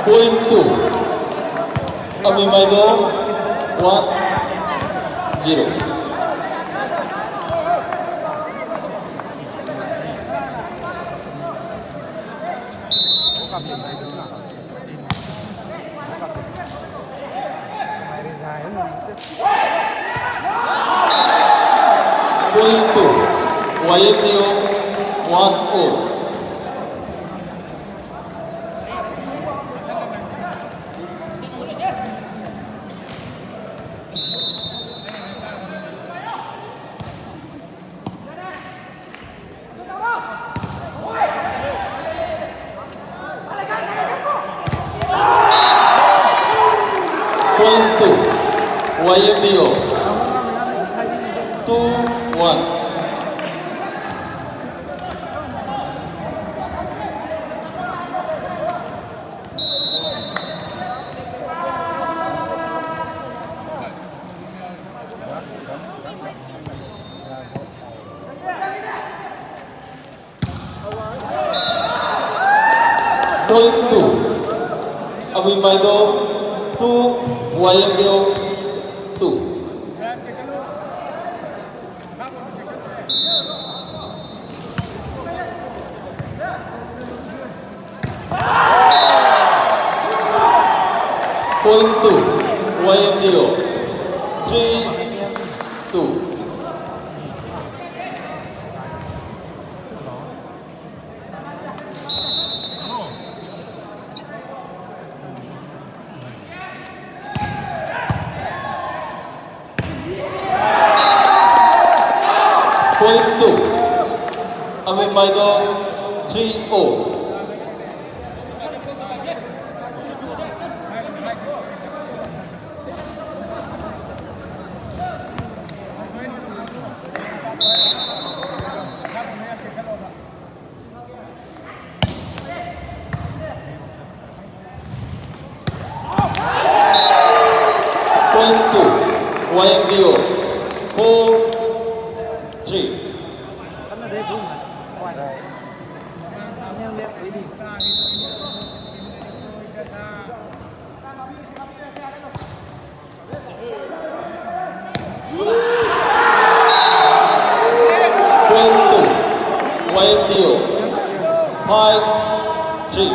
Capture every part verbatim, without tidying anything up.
Point two. Amimaido, one zero. Point two. Y M D O, one all. Point two. Y M D O. Two one. Point two. Amimaido two, Y M D O two. Point two, Y M D O, three two. Point two. Amimaido three O. Point two, Y M D O, four three. Point two, Y M D O, five three.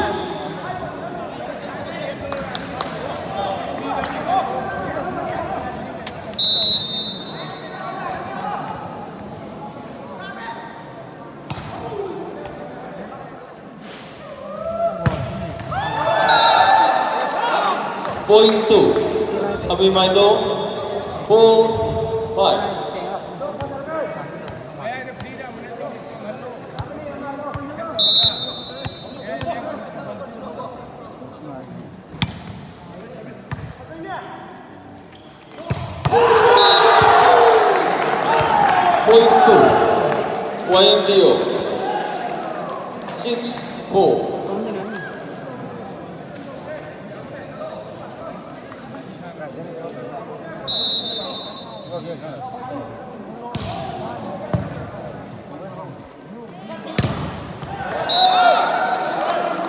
Point two. Amimaido, four five. Point two, Y M D O, six four.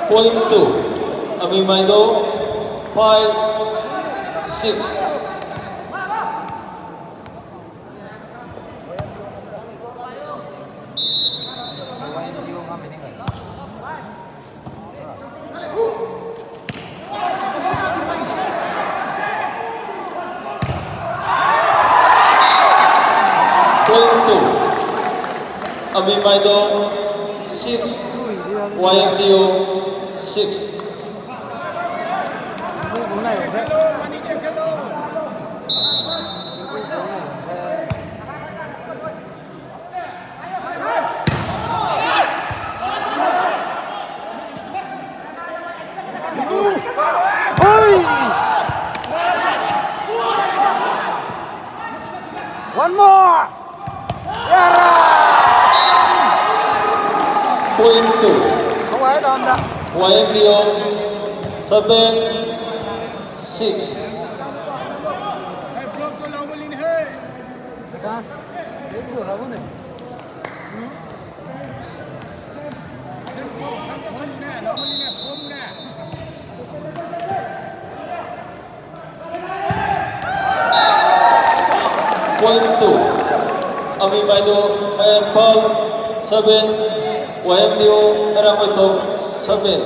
Point two. Amimaido, five six. Point two. Amimaido, six. Y M D O, six. One more. Point two. How I done that? Y M D O, seven six. Mei Maido, Imphal seven, Y M D O, Merangweitok seven.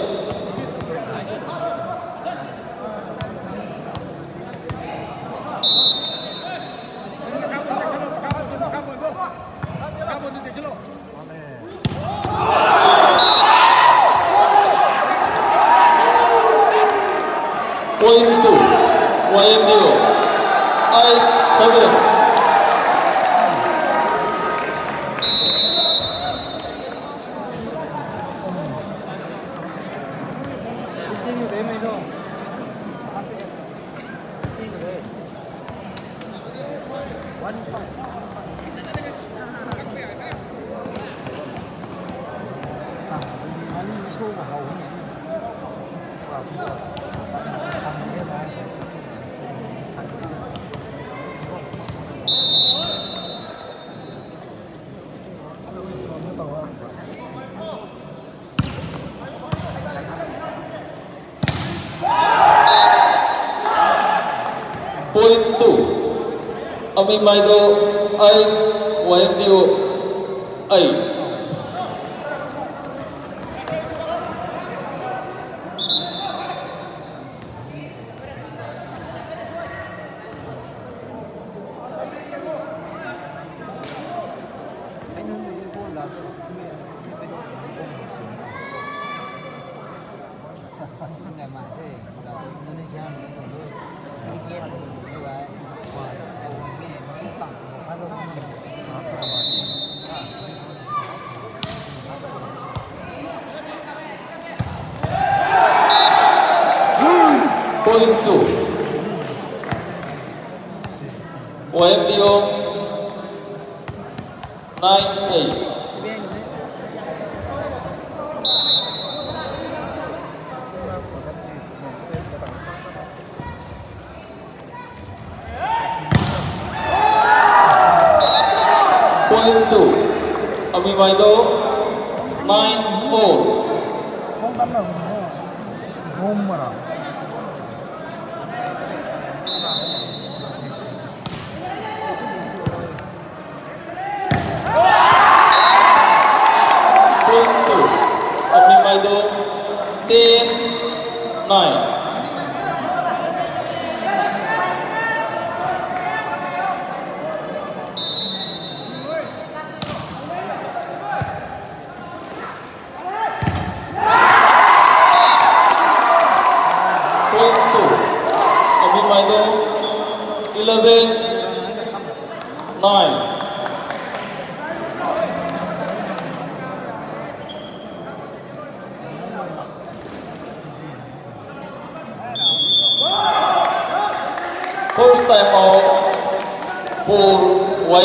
Point two, Y M D O, eight seven. Point two. Amimaido eight, Y M D O eight. Point two. Y M D O nine eight. Point two. Amimaido nine four. Point two. Amimaido ten nine. Point two. Amimaido eleven nine. First time out for Y